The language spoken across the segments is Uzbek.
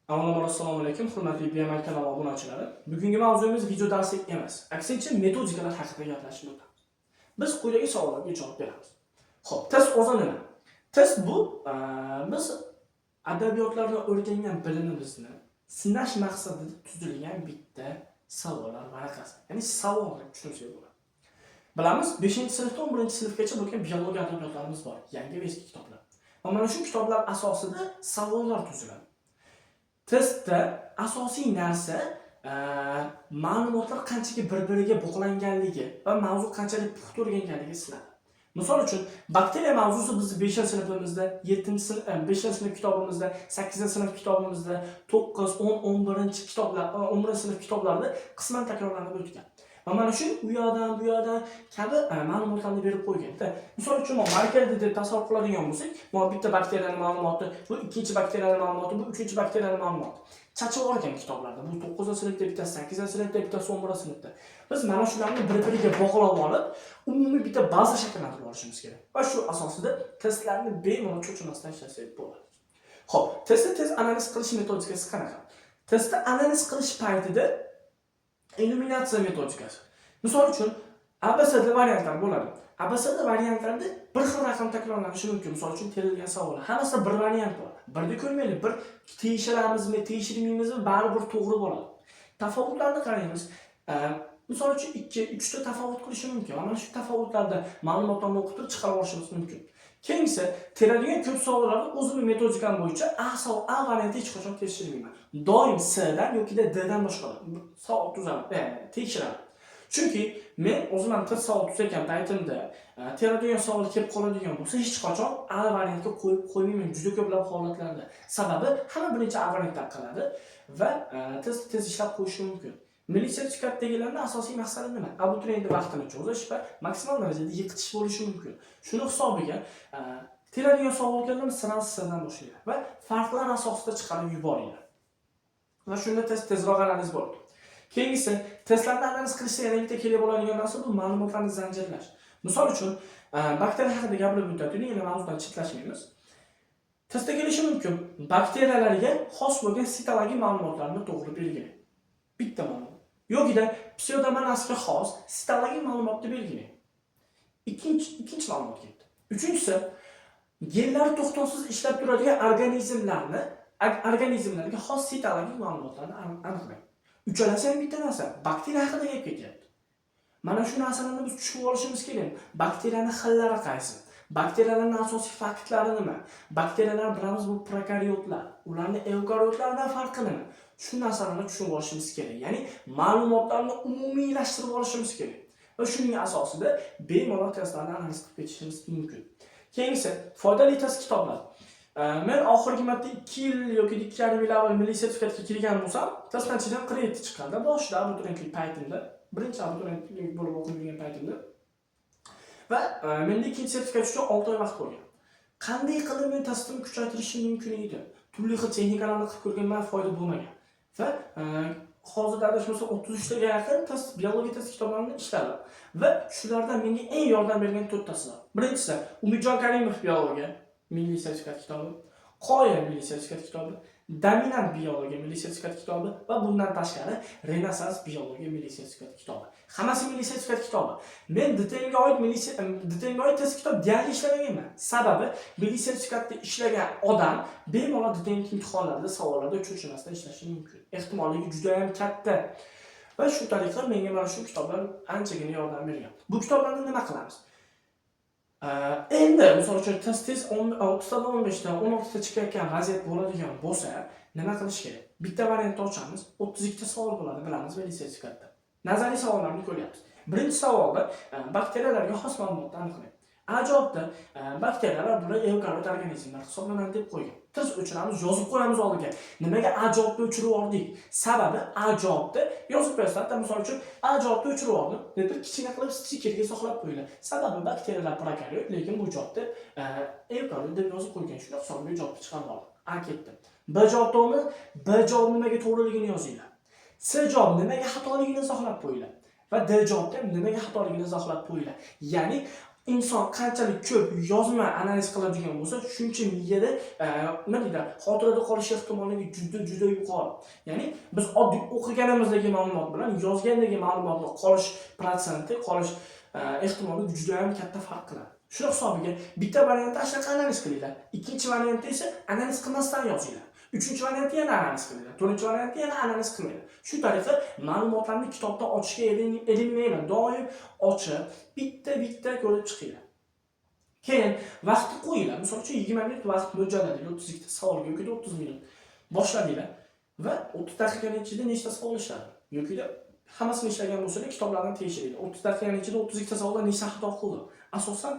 Avvalambor, assalomu alaykum, hurmatli BMI kanali obunachilari. Bugungi mavzuyimiz video darsi emas. Aksincha, metodikalar haqida gaplashib o'tamiz. Biz quyidagi savollarga javob beramiz. Xo'p, test o'zi nima? Test bu biz adabiyotlardan o'rgangan bilimimizni sinash maqsadida tuzilgan bitta savollar varaqasi. Ya'ni savol deb tushunsak bo'ladi. Bilamiz, 5-sinfdan 11-sinfgacha bo'lgan biologiya adabiyotlarimiz bor, yangi va eski kitoblar. Va mana shu kitoblar asosida savollar tuziladi. Testda asosiy narsa ma'lumotlar qanchaga bir-biriga bog'langanligi va mavzu qanchalik puxta o'rganganligi sinadi. Misol uchun, bakteriya mavzusi bizni 5-sinfimizda, 7-sinf, 5-sinf kitobimizda, 8-sinf kitobimizda, 9, 10, 11 kitoblar, 11-sinf kitoblarida qisman takrorlanib o'tgan. Va mana shu u yoqdan, bu yoqdan kabi ma'lumotlarni berib qo'ygan. Misol uchun, markerda deb tasavvur qiladigan bo'lsak, bu bitta bakteriyaning ma'lumoti, bu ikkinchi bakteriyaning ma'lumoti, bu uchinchi bakteriyaning ma'lumoti. Chachib yuborgan kitoblarda. Bu 9-sinfda bittasi, 8-sinfda bittasi, 11-sinfda. Biz mana shularni bir-biriga bog'lab olib, umumiy bitta baza shakllantirib olishimiz kerak. Va shu asosida testlarni bemalol cho'chimasdan ishlasak bo'ladi. Xo'p, testni tez analiz qilish metodikasi qanaqa? Testni analiz qilish paytida eliminatsiya metodikasi. Misol uchun, ABCD variantlar bo'ladi. ABCD variantlarda bir xil raqam takrorlanishi mumkin. Misol uchun, terilgan savollar. Hammasida bir variant bor. Birni ko'rmaylik, bir tekshiramizmi, tekshirmaymizmi, baribir to'g'ri bo'ladi. Tafovutlarni qaraymiz. Misol uchun, 2, 3 ta tafovut qilishi mumkin. Mana shu tafovutlarda ma'lumotlarni o'qib turib chiqarib olishimiz mumkin. Keyingisi, teradigan ko'p savollarni o'zimning metodikam bo'yicha A varianti hech qachon tekshirmayman. Doim C dan yoki D dan boshqa savol tuzaman, tekshiraman. Chunki men o'zim ham test savol tuzayotgan paytimda teradigan savol kelib qoladigan bo'lsa, hech qachon A variantga qo'yib qo'ymayman juda ko'plab holatlarda. Sababi hamma birinchi A variantdan qiladi va tez tez ishlab qo'yishi mumkin. Milliy sertifikatdagilarni asosiy maqsadi nima? Abituriyentni vaqtini cho'zish va maksimal darajada yiqitish bo'lishi mumkin. Shuni hisobiga teradigan savol keldimi, сразу C dan boshlaydi va farqlar asosida chiqarib yuboringlar. Va shunda test tezroq analiz bo'ladi. Keyingisi, testlarni analiz qilishda yana bitta kerak bo'ladigan narsa bu ma'lumotlarni zanjirlash. Misol uchun, bakteriya haqida gapirib o'tayotgandik, yana mavzudan chetlashmaymiz. Testda kelishi mumkin. Bakteriyalarga xos bo'lgan sitologik ma'lumotlarni to'g'ri belgilang. Bitta ma'lumot. Yokida pseudomonasga xos sitologik ma'lumotni belgilang. Ikkinchi ma'lumot ketdi. Uchinchisi, genlari to'xtovsiz ishlab turadigan organizmlarga xos sitologik ma'lumotlarni aniqlang. Uchalasi ham bitta narsa, bakteriya haqida gap ketyapti. Mana shu narsalarni biz tushunib olishimiz kerak. Bakteriyani xillari qaysi? Bakteriyalarning asosiy faktlari nima? Bakteriyalar, bilamiz, bu prokaryotlar. Ularni eukaryotlardan farqi nima? Shu narsalarni tushunib olishimiz kerak. Ya'ni ma'lumotlarni umumiylashtirib olishimiz kerak. Va shuning asosida bemalol testlarni analiz qilib ketishimiz mumkin. Keyingisi, foydali test kitoblar. Men oxirgi marta 2 yil yoki 2,5 yil avval milliy sertifikatga kirgan bo'lsam, test natijam 47 chiqqanda, boshida abituriyentlik paytimda, birinchi abituriyentlik bo'lib o'qib yurgan paytimda. Va menda ikkinchi sertifikat uchun 6 oy vaqt bo'lgan. Qanday qilib men testimni kuchaytirishim mumkin edi? Turli xil texnikalarni qilib ko'rganman, foyda bo'lmagan. Va hozirda adashmasam 33 taga yaqin test, biologiya test kitoblarini ishladim. Va shulardan menga eng yordam bergan to'rttasi bor. Birinchisi Umidjon Karimov biologiya milliy sertifikat kitobi, Qoya milliy sertifikat kitobi, Dominant biologiya milliy sertifikat kitobi va bundan tashqari Renessans biologiya milliy sertifikat kitobi. Hammasi milliy sertifikat kitobi. Men DTMga oid milliy DTMga oid test kitob deyarli ishlamaganman. Sababi milliy sertifikatda ishlagan odam bemalol DTM imtihonlarida savollarda cho'chimasdan ishlashi mumkin. Ehtimolligi juda ham katta. Va shu tariqa menga mana shu kitoblar anchagina yordam bergan. Bu kitoblarni nima qilamiz? Endi misol uchun test tez 30 tadan 15 ta, 16 ta chiqayotgan vaziyat bo'ladigan bo'lsa, nima qilish kerak? Bitta variantni ochamiz, 32 ta savol bo'ladi, bilamiz, milliy sertifikatda. Nazariy savollarni ko'ryapmiz. Birinchi savolda bakteriyalarga xos ma'lumotni aniqlang. A javobda bakteriyalar bular eukaryot organizmlar hisoblanadi deb qo'ygan. Tez o'chiramiz, yozib qo'yamiz oldiga. Nimaga A javobni o'chirib yubordik? Sababi A javobda yozib qo'yasiz. Hatto misol uchun A javobni o'chirib yubordim deb bir kichkina qilib stikerga saqlab qo'yinglar. Sababi bakteriyalar prokaryot, lekin bu javobda eukaryot deb yozib qo'ygan. Shuni hisobiga javobni chiqarib oldim. A ketdi. B javob to'g'rimi? B javob nimaga to'g'riligini yozinglar. C javob nimaga xatoligini izohlab qo'yinglar. Va D javobda ham nimaga xatoligini izohlab qo'yinglar. Ya'ni Inson qanchalik ko'p yozma analiz qiladigan bo'lsa, shuncha miyada nima deydi, xotirada qolish ehtimolligi juda juda yuqori. Ya'ni biz oddiy o'qiganimizdagi ma'lumot bilan yozgandagi ma'lumotni qolish protsenti, qolish ehtimoli juda ham katta farq qiladi. Shuni hisobiga bitta variantda shunaqa analiz qilinglar, ikkinchi variantda esa analiz qilmasdan yozinglar, uchinchi variantda yana analiz qilinglar, to'rtinchi variantda yana analiz qilmanglar. Shu tariqa ma'lumotlarni kitobda ochishga erinmanglar, doim ochib, bitta bitta ko'rib chiqinglar. Keyin vaqtni qo'yinglar. Misol uchun, 20 minut vaqt mo'ljalladinglar 32 ta savolga yoki 30 minut boshladinglar va 30 daqiqaning ichida nechta savol ishladi yoki hammasini ishlagan bo'lsanglar, kitoblarni tekshiringlar. 30 daqiqaning ichida 32 ta savolda nechta xato qildim, asosan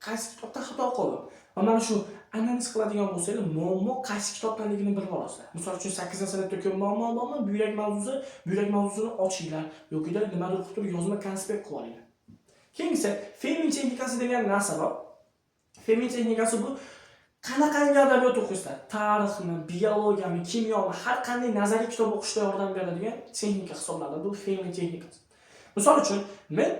qaysi kitobda xato qildim va mana shu analiz qiladigan bo'lsanglar, muammo qaysi kitobdaligini bilib olasizlar. Misol uchun, 8 sinfda ko'p muammo bormi? Buyrak mavzusi, buyrak mavzusini ochinglar yoki nimadir qilib turib yozma konspekt qilib olinglar. Keyingisi, Feynman texnikasi degan narsa bor. Feynman texnikasi bu qanaqangi adabiyot o'qiysizlar, tarixmi, biologiyami, kimyomi, har qanday nazariy kitob o'qishda yordam beradigan texnika hisoblanadi bu Feynman texnikasi. Misol uchun, men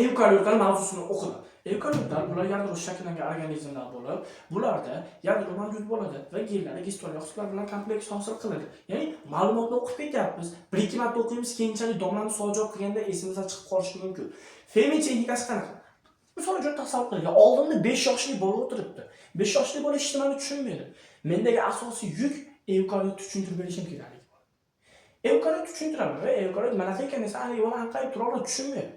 eukaryotlar mavzusini o'qidim. Eukaryotlar bular yadro shakllangan organizmlar bo'lib, bularda yadro mavjud bo'ladi va genlari giston yoqsiqlar bilan kompleks hosil qiladi. Ya'ni ma'lumotni o'qib ketyapmiz, bir ikki marta o'qiymiz, keyinchalik domlani savol javob qilganda esimizdan chiqib qolishi mumkin. Feynman texnikasi qanaqa? Misol uchun, tasavvur qiling, oldimda 5 yoshli bola o'tiribdi. 5 yoshli bola hech nimani tushunmaydi. Mendagi asosiy yuk eukaryotni tushuntirib berishim kerak. Eukaryot tushuntiraman va eukaryot manaqa ekan desa, haligi bola anqayib turaveradi, tushunmaydi.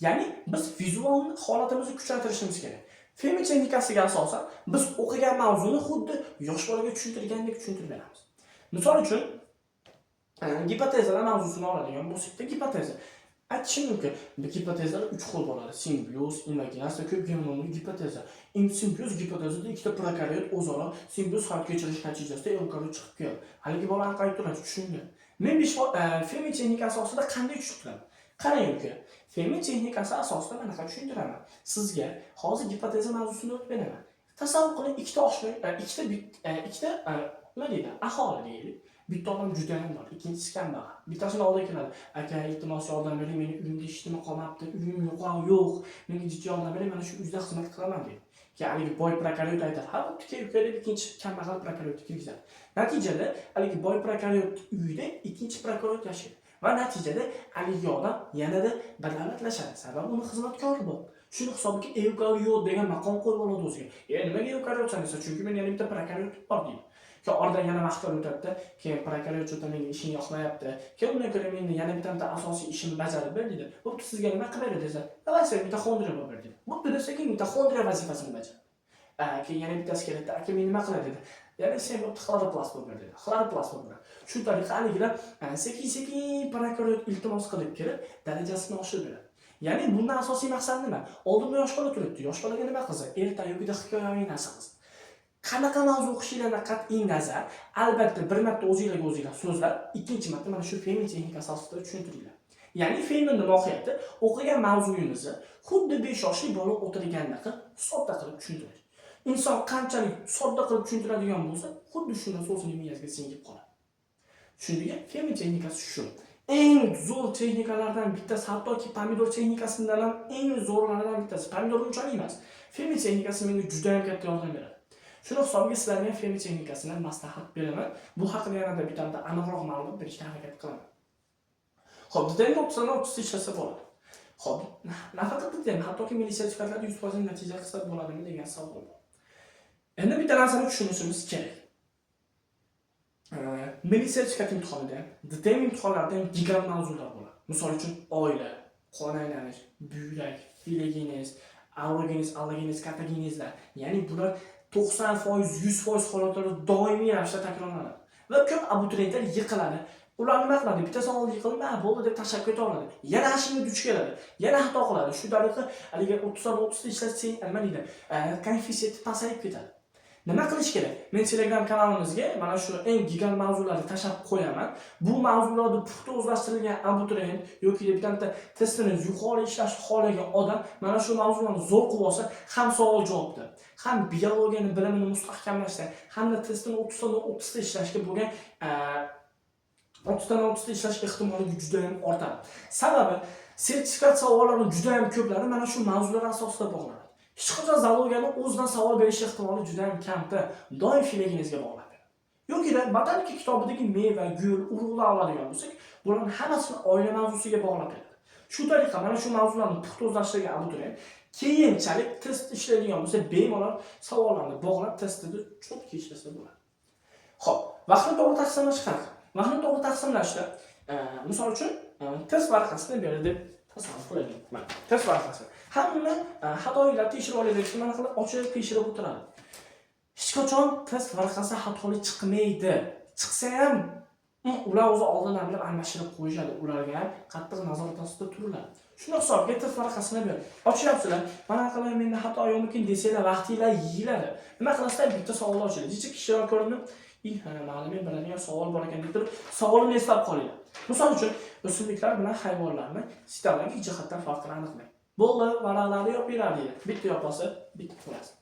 Ya'ni biz vizual holatimizni kuchaytirishimiz kerak. Feynman texnikasiga asosan biz o'qigan mavzuni xuddi yosh bolaga tushuntirgandek tushuntirib beramiz. Misol uchun, gipotezalar mavzusini oladigan bo'lsak, gipoteza aytishim mumkin. Bu gipotezalar uch xil bo'ladi: simbioz, invaginatsiya, ko'p genomli gipoteza. Simbioz gipotezada ikkita prokaryot o'zaro simbioz hayot kechirish natijasida eukaryot chiqib keldi. Haligi bola anqayib turadi, tushundi. Men besh Feynman texnikasi asosida qanday tushuntiraman? Qarang uka, Feynman texnikasi asosida manaqa tushuntiraman. Sizga hozir gipoteza mavzusini o'tib beraman. Tasavvur qiling, ikkita oshna, ikkita nima deydi, aholi deylik. Bitta odam juda ham bor, ikkinchisi kambag'al. Bittasini oldiga keladi: "Aka, iltimos, yordam bering, meni uyimda hech nima qolmabdi, uyim yo'q, yo'q, menga jiddiy yordam bering, mana shu uyda xizmat qilaman", deydi. Keyin haligi boy prokaryot aytadi: "Ha, bo'pti, kel, uka", deb ikkinchi kambag'al prokaryotni kirgizadi. Natijada haligi boy prokaryot uyida ikkinchi prokaryot yashaydi va natijada haligi odam yanada badavlatlashadi, sababi uni xizmatkori bor. Shuni hisobiga eukaryot degan maqom qo'yib oladi o'ziga. "E, nimaga eukaryotsan?" desa, "Chunki men yana bitta prokaryot bor", deydi. Keyin oradan yana vaqtlar o'tadida, keyin prokaryot "Что-то menga ishing yoqmayapti, keyin undan ko'ra meni yana bitta asosiy ishimni bajarib ber", deydi. "Bo'pti, sizga nima qilib beray?" desa, "Давай, sen mitoxondriya bo'lib ber", deydi. "Bo'pti", desa, keyin mitoxondriya vazifasini bajaradi. Keyin yana bittasi keladida: "Aka, men nima qilay?" dedi. "Yana sen, bo'pti, xloroplast bo'lib ber", dedi. Xloroplast bo'lib beradi. Shu tariqa haligilar sekin sekin prokaryot iltimos qilib kelib, darajasini oshirib beradi. Ya'ni bundan asosiy maqsad nima? Oldinda yosh bola turibdi. Yosh bolaga nima qilsa? Erta yoki hikoyaviy narsa qilsa. Qanaqa mavzu o'qishinglardan qat'iy nazar, albatta bir marta o'zinglarga o'zinglar so'zlab, ikkinchi marta mana shu Feynman texnikasi asosida tushuntiringlar. Ya'ni Feynmanni mohiyati o'qigan mavzuyimizni xuddi 5 yoshli bola o'tirgandaqa sodda qilib tushuntirish. Inson qanchalik sodda qilib tushuntiradigan bo'lsa, xuddi shu narsa o'zining miyasiga singib qoladi. Tushundingmi? Feynman texnikasi shu. Eng zo'r texnikalardan bittasi, hattoki pomidor texnikasidan ham eng zo'rlaridan bittasi. Pomidor unchalik emas. Feynman texnikasi menga juda ham katta yordam beradi. Shuni hisobiga sizlarga ham Feynman texnikasini maslahat beraman. Bu haqida yanada bittamda aniqroq ma'lumot berishga harakat qilaman. Xo'p, DTMda 30 dan 30 ishlasa bo'ladi. Xo'p, nafaqat DTM, hattoki milliy sertifikatlarda 100% natija qilsa bo'ladimi degan savol bor. Endi bitta narsani tushunishimiz kerak. Milliy sertifikat imtihonida ham, DTM imtihonlarida ham gigant mavzular bo'ladi. Misol uchun, oila, qon aylanish, buyrak, filogenez, allogenez, allogenez, katagenezlar. Ya'ni bular 90%, 100% holatlarda doimiy ravishda takrorlanadi. Va ko'p abituriyentlar yiqiladi. Ular nima qiladi? Bitta savol yiqildi, "Ha, bo'ldi", deb tashlab ketaveradi. Yana shunga duch keladi. Yana xato qiladi. Shu tariqa haligi 30 dan 30 ta ishlasa, nima deydi? Koeffitsiyenti pasayib ketadi. Nima qilish kerak? Men Telegram kanalimizga mana shu eng gigant mavzularni tashlab qo'yaman. Bu mavzularni puxta o'zlashtirilgan abituriyent yoki bitta testini yuqori ishlashni xohlagan odam mana shu mavzularni zo'r qilib olsa, ham savol javobda, ham biologiyani bilimini mustahkamlashda, hamda testini 30 dan 30 ta ishlashga bo'lgan 30 dan 30 ta ishlash ehtimoli juda ham ortadi. Sababi Sertifikat savollari juda ham ko'plari mana shu mavzular asosida bog'lanadi. Hech qachon zoologiyani o'zidan savol berish ehtimoli juda ham kamda, doim filogenezga bog'lanadi. Yoki botanika kitobidagi meva, gul, urug'lar oladigan bo'lsak, bularning hammasini oila mavzusiga bog'lab beradi. Shu tariqa mana shu mavzularni puxta o'zlashtirgan abituriyent keyinchalik test ishlaydigan bo'lsa, bemalol savollarni bog'lab testida cho'tki ishlasa bo'ladi. Xo'p, vaqtni to'g'ri taqsimlash qanaqa? Vaqtni to'g'ri taqsimlashda, misol uchun, test varaqasini berdi deb tasavvur qilaylik. Mana, test varaqasi. Hamma xatoliklar tekshirib oladi, mana qilib ochib tekshirib o'tiradi. Hech qachon test varaqasi xatoli chiqmaydi. Chiqsa ham ular o'zi oldindan bilib almashtirib qo'yishadi. Ularga ham qattiq nazorat ostida turiladi. Shuni hisobiga test varaqasini ber. Ochyapsizlar. Mana qilay, menda xato yo'qmikin desanglar, vaqtinglar yeyiladi. Nima qilasizlar? Bitta savol ochiladi. Necha kishilar ko'rindi? Ha, mayli, men biladigan savol bor ekan deb turib, savolni eslab qolinglar. Misol uchun, o'simliklar bilan hayvonlarni sitologik jihatdan farqini aniqlang. Bo'ldi, varaqlarni yopinglar deydi. Bitta yopasiz, bitta qo'yasiz.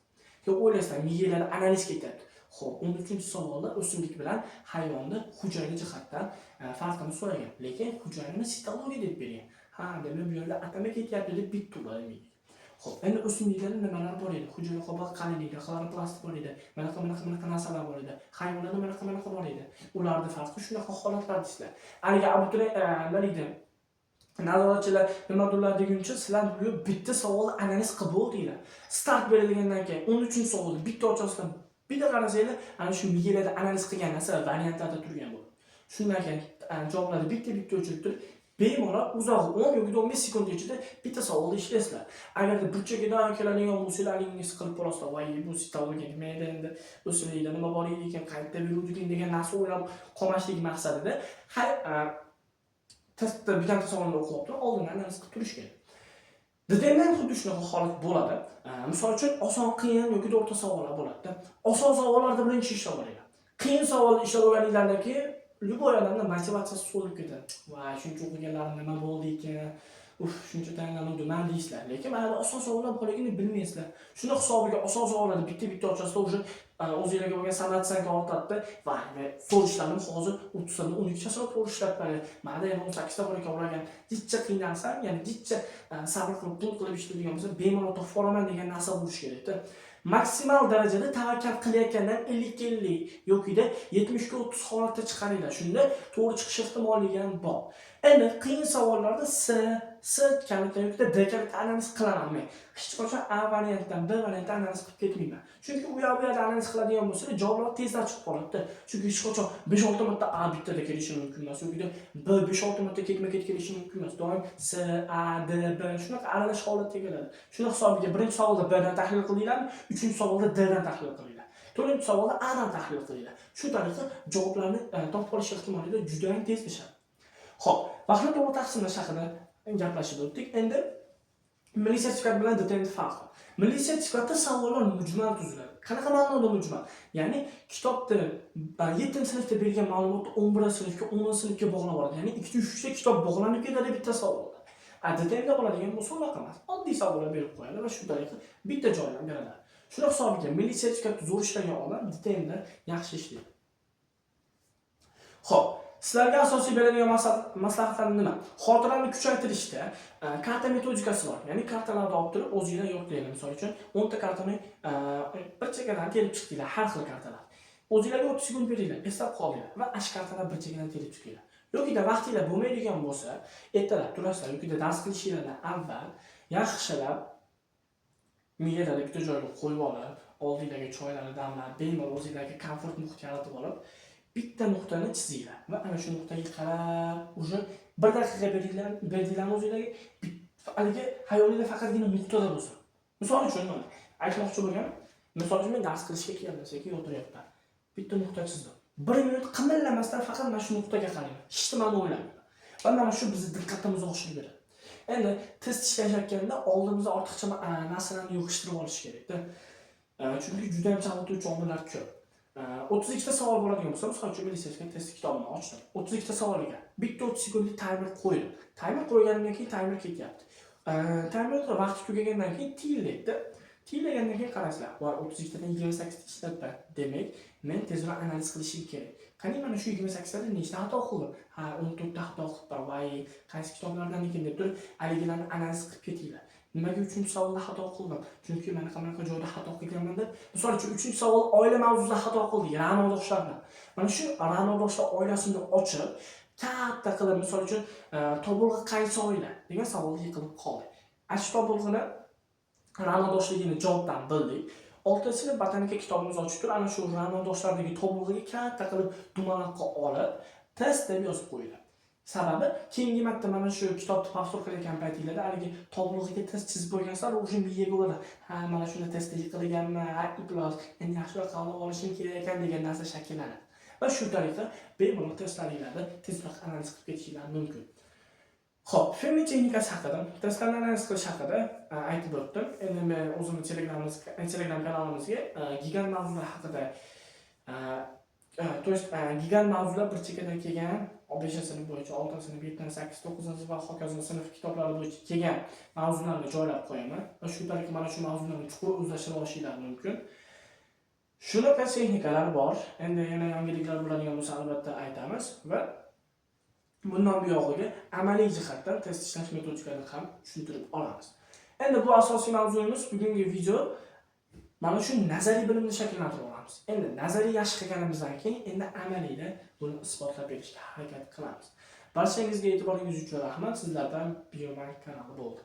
Keyin o'ylaysizlar, miyanglarda analiz ketyapti. Xo'p, 13-savolda o'simlik bilan hayvonni hujayra jihatdan farqini so'ragan, lekin hujayrani sitologiya deb bergan. Ha, demak bu yerda atama ketyapti deb bitta uradi miyaga. Xo'p, endi o'simliklarda nimalar bor edi? Hujayra qobig'i qalinligi, xloroplast bor edi. Bunaqa, bunaqa, bunaqa narsalar bor edi. Hayvonlarda bunaqa, bunaqa bor edi. Ularni farqi shunaqa holatlar deysizlar. Haligi abituriyent nima deydi? Nazoratchilar nimadirlar deguncha sizlar bu bitta savolni analiz qilib bo'ldinglar. Start berilgandan keyin 13-savolni bitta ochasizlar, bitta qarasanglar, ana shu miyalarda analiz qilgan narsa variantlarda turgan bo'ladi. Shundan keyin javoblarni bitta-bitta o'chirib turib, bemalol uzog'i 10 yoki 15 sekund ichida bitta savolni ishlaysizlar. Agarda burchagidan keladigan bo'lsanglar, halingiz qilib qolasizlar. Voy, bu sitologiya nima edi endi? O'simlikda nima bor edi ekan, qayerda beruvdik degan narsa o'ylab qolmaslik maqsadida har testda bitta savolni o'qib turib, oldindan analiz qilib turish kerak. DTMda ham xuddi shunaqa holat bo'ladi. Misol uchun, oson, qiyin yoki o'rta savollar bo'ladi. Oson savollarda birinchi ishlab olinglar. Qiyin savolni ishlab olganinglardan keyin любой odamda motivatsiyasi so'lib ketadi. Voy, shuncha o'qiganlarim nima bo'ldi ekan? Uf, shuncha tayinlanuvdim man deysizlar. Lekin mana bu oson savollar borligini bilmaysizlar. Shuni hisobiga oson savollarni bitta-bitta ochasizlar, уже o'zinglarga bo'lgan самооценка ortadida. Voy, men zo'r ishladim, hozir 30 tadan 12tasini to'g'ri ishlabman. Manda yana 18 ta bor ekan ularga. Jicha qiynalsam, ya'ni jicha sabr qilib, pul qilib ishlaydigan bo'lsa, bemalol topib olaman degan narsa bo'lishi kerakda. Maksimal darajada tavakkal qilayotgandan 50-50 yokida 70-30 holatda chiqaringlar. Shunda to'g'ri chiqish ehtimolligi ham bor. Endi qiyin savollarda S, S kalitdan yoki D kalitdan analiz qilaman men. Hech qachon A variantdan, B variantdan analiz qilib ketmayman. Chunki u yoq bu yoqda analiz qiladigan bo'lsa, javoblar tezda chiqib qoladi. Chunki hech qachon 5-6 marta A bittada kelishi mumkin emas yoki B 5-6 marta ketma-ket kelishi mumkin emas. Doim S, A, D, B shunaqa aralash holatga keladi. Shuni hisobiga birinchi savolda B dan tahlil qildinglarmi, uchinchi savolda D dan tahlil qilinglar. To'rtinchi savolda A dan tahlil qilinglar. Shu tariqa javoblarni topib olish ehtimoli juda ham tez oshadi. Xo'p, vaqtni to'g'ri taqsimlash haqida gaplashib o'tdik. Endi milliy sertifikat bilan DTM farqi. Milliy sertifikatda savollar mujmal tuziladi. Qanaqa ma'noda mujmal? Ya'ni kitobda 7-sinfda bergan ma'lumotni 11-sinfga, 10-sinfga bog'lab oladi. Ya'ni 2-3 ta kitob bog'lanib ketadi bitta savolda. A DTMda bo'ladigan bo'lsa unaqa emas. Oddiy savollar berib qo'yadi va shu tariqa bitta joydan beriladi. Shuni hisobiga milliy sertifikatda zo'r ishlagan odam DTMda yaxshi ishlaydi. Xo'p, sizlarga asosiy beradigan maslahatlar nima? Xotirani kuchaytirishda karta metodikasi bor. Ya'ni kartalarni olib turib o'zinglar yo'qlaydi. Misol uchun, 10 ta kartani bir chekkadan terib chiqdinglar, har xil kartalar. O'zinglarga 30 sekund beringlar, eslab qolinglar va ana shu kartalar bir chekkadan terib chiqinglar. Yokida vaqtinglar bo'lmaydigan bo'lsa, ertalab turasizlar yoki dars qilishinglardan avval yaxshilab miyalarda bitta joyga qo'yib olib, oldinglarga choylarni damlab, bemalol o'zinglarga komfort muhit yaratib olib, bitta nuqtani chizinglar va ana shu nuqtaga qarab уже bir daqiqa beringlar, berdinglarmi o'zinglarga, haligi xayolinglar faqatgina nuqtada bo'lsin. Misol uchun, mana aytmoqchi bo'lganim, misol uchun, men dars qilishga keldim, sekin o'tiryapman. Bitta nuqta chizdim. Bir minut qimirlamasdan faqat mana shu nuqtaga qarayman. Hech nimani o'ylamayman. Va mana shu bizni diqqatimizni oshirib beradi. Endi test ishlashayotganda oldimizda ortiqcha narsalarni yig'ishtirib olish kerakda. Chunki juda ham chalg'ituvchi omillar ko'p. 32 ta savol bo'ladigan bo'lsa, misol uchun, milliy sertifikat test kitobini ochdim. 32 ta savol ekan. Bitta 30 sekundlik taymer qo'ydim. Taymer qo'yganimdan keyin taymer ketyapti. Taymer vaqti tugagandan keyin tiyillaydi. Tiylagandan keyin qaraysizlar, voy, 32 tadan 28 ta ishlatdi. Demak, men tezroq analiz qilishim kerak. Qani, mana shu 28 tada nechta xato qildim? Ha, 14 ta xato qilibman. Voy, qaysi kitoblardan ekan deb turib, haligilarni analiz qilib ketinglar. Nimaga uchinchi savolda xato qildim? Chunki mana qanaqa joyda xato qilganman deb. Misol uchun, uchinchi savol oila mavzusida xato qildik, Ra'nodoshlardan. Mana shu Ra'nodoshlar oilasini ochib, katta qilib, misol uchun, tobulg'i qaysi oila degan savolga yiqilib qoldik. Ana shu tobulg'ini Ra'nodoshligini javobdan bildik. 6 sinf botanika kitobimizni ochib turib, ana shu Ra'nodoshlardagi tobulg'iga katta qilib dumaloqqa olib, test deb yozib qo'yiladi. Sababi, keyingi marta mana shu kitobni повтор qilayotgan paytinglarda haligi tobulg'iga test chizib qo'ygansizlar, уже miyaga bo'ladi. Ha, mana shunda testda yiqilganman, ha, iflos, endi yaxshiroq qabul olishim kerak ekan degan narsa shakllanadi. Va shu tariqa bemalol testlaringlarni tezroq analiz qilib ketishinglar mumkin. Xo'p, Fermi texnikasi haqida, testlarni analiz qilish haqida aytib o'tdim. Endi men o'zimni Telegram kanalimizga gigant mavzular haqida, то есть gigant mavzular bir chekkadan kelgan 5 sinf bo'yicha, 6 sinf, 7, 8, 9 va hokazo sinf kitoblari bo'yicha kelgan mavzularni joylab qo'yaman va shu tariqa mana shu mavzularni chuqur o'zlashtira olishinglar mumkin. Shunaqa texnikalar bor. Endi yana yangiliklar bo'ladigan bo'lsa, albatta aytamiz va bundan buyog'iga amaliy jihatdan test ishlash metodikalarini ham tushuntirib olamiz. Endi bu asosiy mavzuyimiz, bugungi video mana shu nazariy bilimni shakllantirib olamiz. Endi nazariy yaxshi qilganimizdan keyin endi amaliyda buni isbotlab berishga harakat qilamiz. Barchangizga e'tiboringiz uchun rahmat. Sizlardan Biomark kanali bo'ldi.